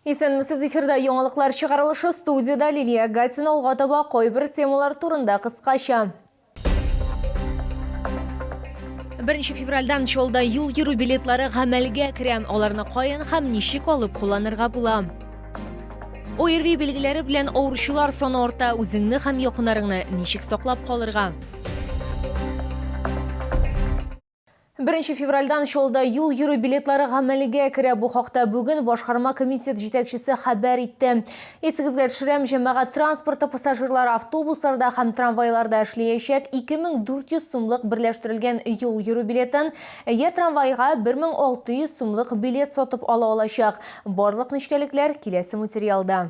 Исәнмесез, эфирда яңалыклар чыгарылышы, студиядә Лилия Гатина. Алга таба кайбер темалар турында кыскача. 1 февральдан Чаллыда юл йөрү билетлары гамәлгә керә. Аларны каян һәм ничек алып кулланырга була? ОРВИ билгеләре белән авыручылар саны арта. Үзеңне һәм якыннарыңны ничек саклап калырга? 1 февральдан Чаллыда юл йөрү билетлары гамәлгә керә. Бу хакта бүген башкарма комитет җитәкчесе хәбәр итте. Исегезгә төшерәм, җәмәгать транспорты пассажирлары автобусларда һәм трамвайларда эшләячәк 2400 сумлык берләштерелгән юл йөрү билетын, йә трамвайга 1600 сумлык билет сатып ала алачак. Барлык нечкәлекләр киләсе материалда.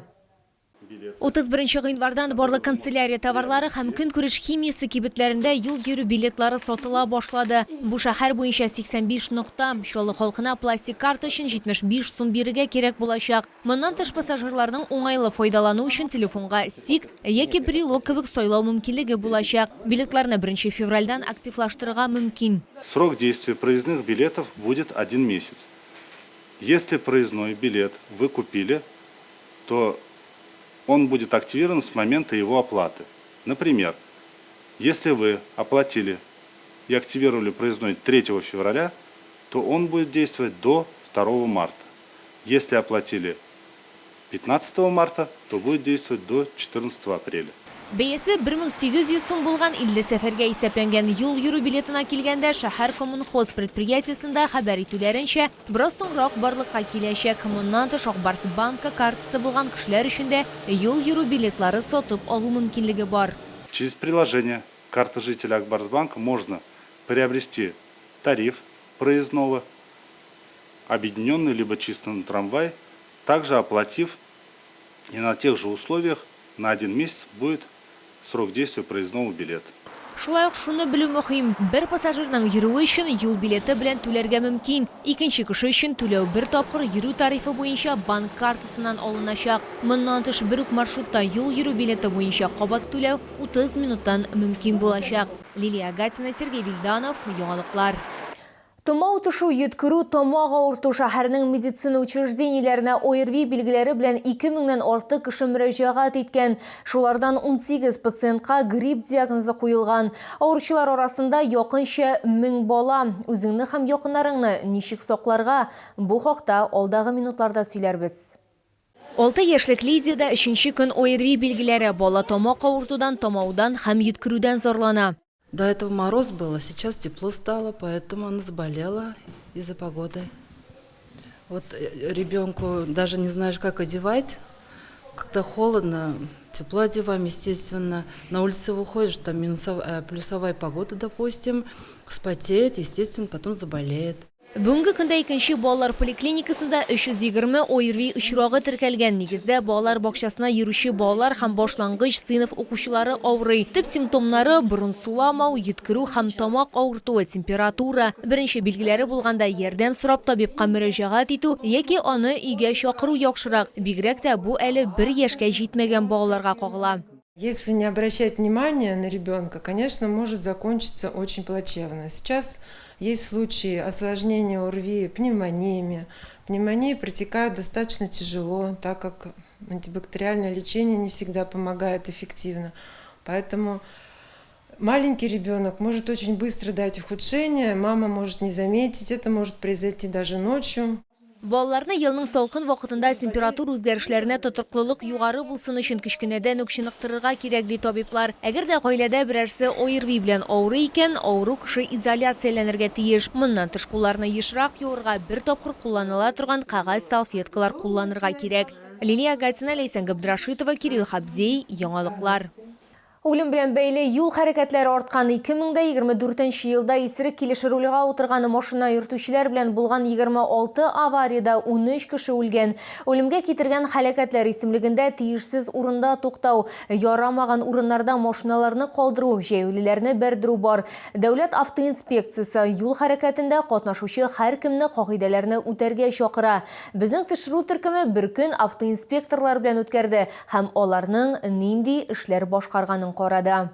31 гыйнвардан барлык канцелярия товарлары һәм көнкүреш химиясе кибетләрендә юл йөрү билетлары сатыла башлады. Бу шәһәр буенча 85 нокта. Чаллы халкына пластик карта өчен 75 сум бирергә кирәк булачак. Моннан тыш, пассажирларның уңайлы файдалану өчен телефонга стик яки брелок кебек сайлау мөмкинлеге булачак. Билетларны беренче февральдән активлаштырырга мөмкин. Срок действия проездных билетов будет один месяц. Если проездной билет вы купили, то он будет активирован с момента его оплаты. Например, если вы оплатили и активировали проездной 3 февраля, то он будет действовать до 2 марта. Если оплатили 15 марта, то будет действовать до 14 апреля. Бәясе 1800 сум булган 50 сәфәргә исәпләнгән юл йөрү билетына килгәндә, шәһәр коммунхоз предприятиесендә хәбәр итүләренчә, бераз соңрак барлыкка киләчәк. Моннан тыш, Ак Барс банкы картасы булган кешеләр өчен дә юл йөрү билетлары сатып алу мөмкинлеге бар. Через приложение Карта жителя Ак Барс Банка можно приобрести тариф проездного, объединенный либо чисто на трамвай, также оплатив и на тех же условиях на один месяц будет срок действия проездного билета. Шулай ук шуны белү мөһим, бер пассажирның йөрүе өчен юл билеты белән түләргә мөмкин, икенче кеше өчен түләү бер тапкыр йөрү тарифы буенча банк картасыннан алыначак. Моннан тыш, бер үк маршрутта юл йөрү билеты буенча кабат түләү 30 минуттан мөмкин булачак. Лилия Гатина, Сергей Вильданов, Яңалыклар. Томау төшү, йөткерү, тамак авырту, шәһәрнең медицина учреждениеләренә ОРВИ билгеләре белән 2 меңнән артык кеше мөрәҗәгать иткән. Шулардан 18 пациентка грипп диагнозы куелган. Авыручылар арасында якынча 1000 бала. Үзеңне һәм якыннарыңны ничек сакларга? Бу хакта алдагы минутларда сөйләрбез. Алты яшьлек Лидиядә өченче көн ОРВИ билгеләре, бала тамак авыртудан, томаудан һәм йөткерүдән зарлана. До этого мороз был, а сейчас тепло стало, поэтому она заболела из-за погоды. Вот э, ребенку даже не знаешь, как одевать. Когда холодно, тепло одеваем, естественно. На улице выходишь, там минусовая, э, плюсовая погода, допустим, вспотеет, естественно, потом заболеет. Бүгенге көндә икенче балалар поликлиникасында 320 ОРВИ очрагы теркәлгән. Нигездә балалар бакчасына йөрүче балалар һәм башлангыч сыйныф укучылары авырый. Төп симптомнары, борын суламау, йөткерү һәм тамак авыртуы, температура. Беренче билгеләре булганда ярдәм сорап табибка мөрәҗәгать итү яки аны өйгә чакыру яхшырак. Бигрәк тә бу әле бер яшькә җитмәгән балаларга кагыла. Если не обращать внимания на ребенка, конечно, может закончиться очень плачевно. Сейчас есть случаи осложнения ОРВИ пневмониями. Пневмонии протекают достаточно тяжело, так как антибактериальное лечение не всегда помогает эффективно. Поэтому маленький ребенок может очень быстро дать ухудшение, мама может не заметить, это может произойти даже ночью. Балаларны елның салкын вакытында температура үзгәрешләренә тотрыклылык югары булсын өчен кечкенәдән үк чыныктырырга кирәк, ди табиблар. Әгәр дә гаиләдә берәрсе ОРВИ белән авырый икән, авыру кеше изоляцияләнергә тиеш. Моннан тыш, кулларны ешрак юырга, бер тапкыр кулланыла торган кәгазь салфеткалар кулланырга кирәк. Лилия Гатина, Ләйсән Габдрашитова, Кирилл Хабзей, Яңалыклар. Үлем белән бәйле юл хәрәкәтләре арткан 2024 нче елда исерек килеш рульга утырган машина йөртүчеләр белән булган 26 авариядә 13 кеше үлгән. Үлемгә китергән һәлакәтләр исемлегендә тиешсез урында туктау, ярамаган урыннарда машиналарны калдыру, җәяүлеләрне бәрдерү бар. Дәүләт автоинспекциясе юл хәрәкәтендә катнашучы һәркемне кагыйдәләрне үтәргә чакыра. Безнең төшерү төркеме бер көн автоинспекторлар белән үткәрде. Һәм аларның нинди эшләр башкарганын карады.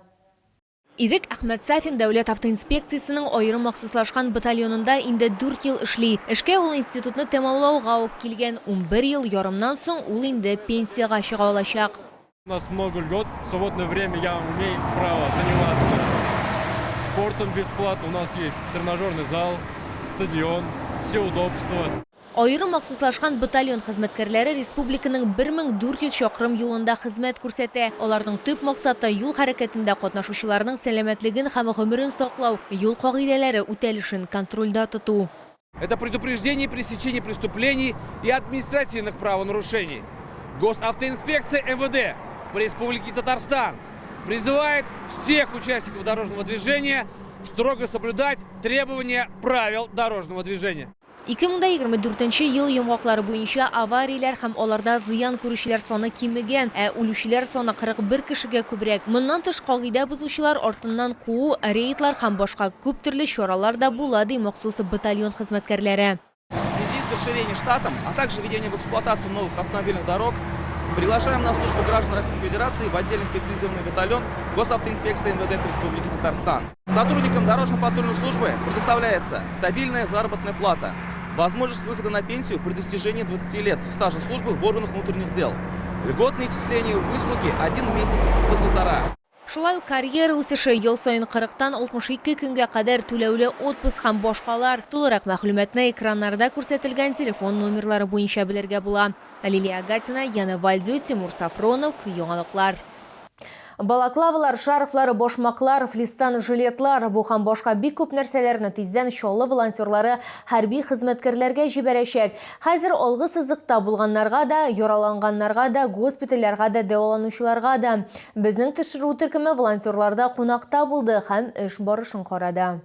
Ирек Әхмәтсафин Дәүләт автоинспекциясенең аерым махсуслашкан батальонында инде дүрт ел эшли. Эшкә ул институтны тәмамлауга ук килгән. Унбер ел ярымнан соң ул инде пенсиягә чыга алачак. У нас много льгот, в свободное время я имею право заниматься спортом бесплатно. У нас есть тренажерный зал, стадион, все удобства. Аерым махсуслашкан батальон хезмәткәрләре республиканың 1400 чакрым юлында хезмәт күрсәтә. Аларның төп максаты, юл хәрәкәтендә катнашучыларның сәламәтлеген һәм гомерен саклау, юл кагыйдәләре үтәлешен контрольдә тоту. Это предупреждение и пресечение преступлений и административных правонарушений. Госавтоинспекция МВД по Республике Татарстан призывает всех участников дорожного движения строго соблюдать требования правил дорожного движения. 2024 ел йомгаклары буенча аварияләр һәм аларда зыян күрүчеләр саны кимегән, ә үлүчеләр саны 41 кешегә күбрәк. Моннан тыш, кагыйдә бозучылар артыннан куу, рейдлар һәм башка күп төрле чаралар да була, ди махсус батальон хезмәткәрләре. В связи с расширением штатом, а также введением в эксплуатацию новых автомобильных дорог, приглашаем на службу граждан Российской Федерации в отдельный специализированный батальон Госавтоинспекции МВД по Республике Татарстан. Сотрудникам дорожно-патрульной службы предоставляется стабильная заработная плата, возможность выхода на пенсию при достижении 20 лет стажа службы в органах внутренних дел, льготные отчисления в выслуги один месяц за полтора. Шулай ук карьера үсеше, ел саен 40-тан 62 көнгә кадәр түләүле отпуск һәм башкалар. Тулырак мәгълүматны экраннарда күрсәтелгән телефон номерлары буенча белергә була. Лилия Гатина, Яна Вальдю, Тимур Сафронов, Яңалыклар. Балаклавалар, шарфлар, башмаклар, флистан жилетлар, бу һәм башка бик күп нәрсәләрне тиздән Чаллы волонтерлары хәрби хезмәткәрләргә җибәрәчәк. Хәзер алгы сызыкта булганнарга да, яраланганнарга да, госпитальләргә дә, дәваланучыларга да. Безнең төшерү төркеме волонтерларда кунакта булды һәм эш барышын карады.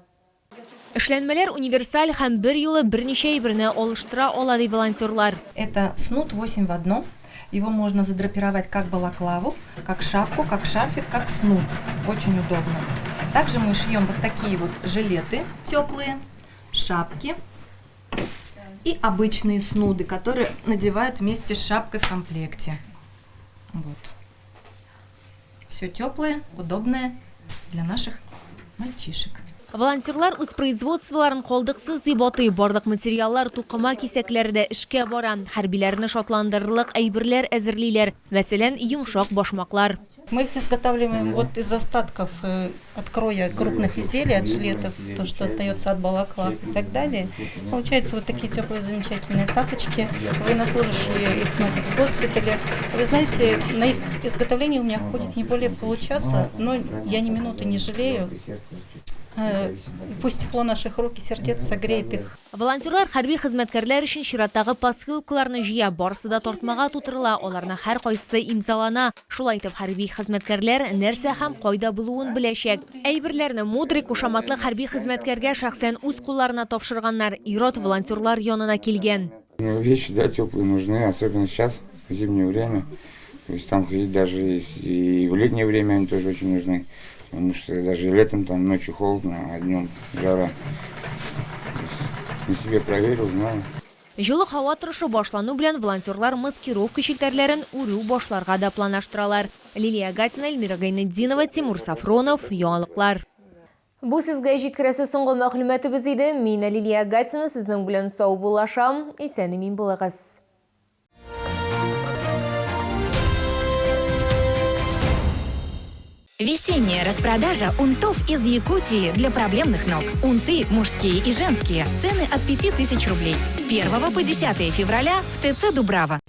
Эшләнмәләр универсаль һәм берьюлы берничә әйберне алыштыра ала, ди волонтерлар. Это снуд 8 в одном. Его можно задрапировать как балаклаву, как шапку, как шарфик, как снуд. Очень удобно. Также мы шьем вот такие вот жилеты теплые, шапки и обычные снуды, которые надевают вместе с шапкой в комплекте. Вот. Все теплое, удобное для наших мальчишек. Волонтерлар үз производстволарын калдыксыз дип атый. Барлык материаллар, тукыма кисәкләре дә эшкә бара. Хәрбиләрне шатландырырлык әйберләр әзерлиләр. Мәсәлән, йомшак башмаклар. Мы их изготавливаем вот из остатков от кроя крупных изделий, от жилетов, то, что остается от балаклав и так далее. Получаются вот такие теплые замечательные тапочки. Военнослужащие их носят в госпитале. Вы знаете, на их изготовление у меня уходит не более получаса, но я ни минуты не жалею. Пусть тепло наших рук и сердец согреет их. Волонтерлар хәрби хезмәткәрләр өчен чираттагы посылкаларны җыя. Барысы да тартмага тутырыла, аларның һәркайсысы имзалана. Шулай итеп, хәрби хезмәткәрләр нәрсә һәм кайда булуын беләчәк. Әйберләрне Мудрый кушаматлы хәрби хезмәткәргә шәхсән үз кулларына тапшырганнар. Ир-ат волонтерлар янына килгән. Ну, вещи, да, теплые нужны, особенно сейчас, в зимнее время. То есть там ходить даже и в летнее время они тоже очень нужны. Потому что даже летом там ночью холодно, а днем жара. То есть на себе проверил, знаю. Җылы һава торышы башлану белән волонтерлар маскировка челтәрләрен үрү башларга да планлаштыралар. Лилия Гатина, Эльмира Гайнетдинова, Тимур Сафронов, Яңалыклар. Бу сезгә җиткерәсе соңгы мәгълүматыбыз иде. Мин Лилия Гатина сезнең белән саубуллашам. Исән-имин булыгыз. Весенняя распродажа унтов из Якутии для проблемных ног. Унты мужские и женские. Цены от 5000 рублей. С 1 по 10 февраля в ТЦ «Дубрава».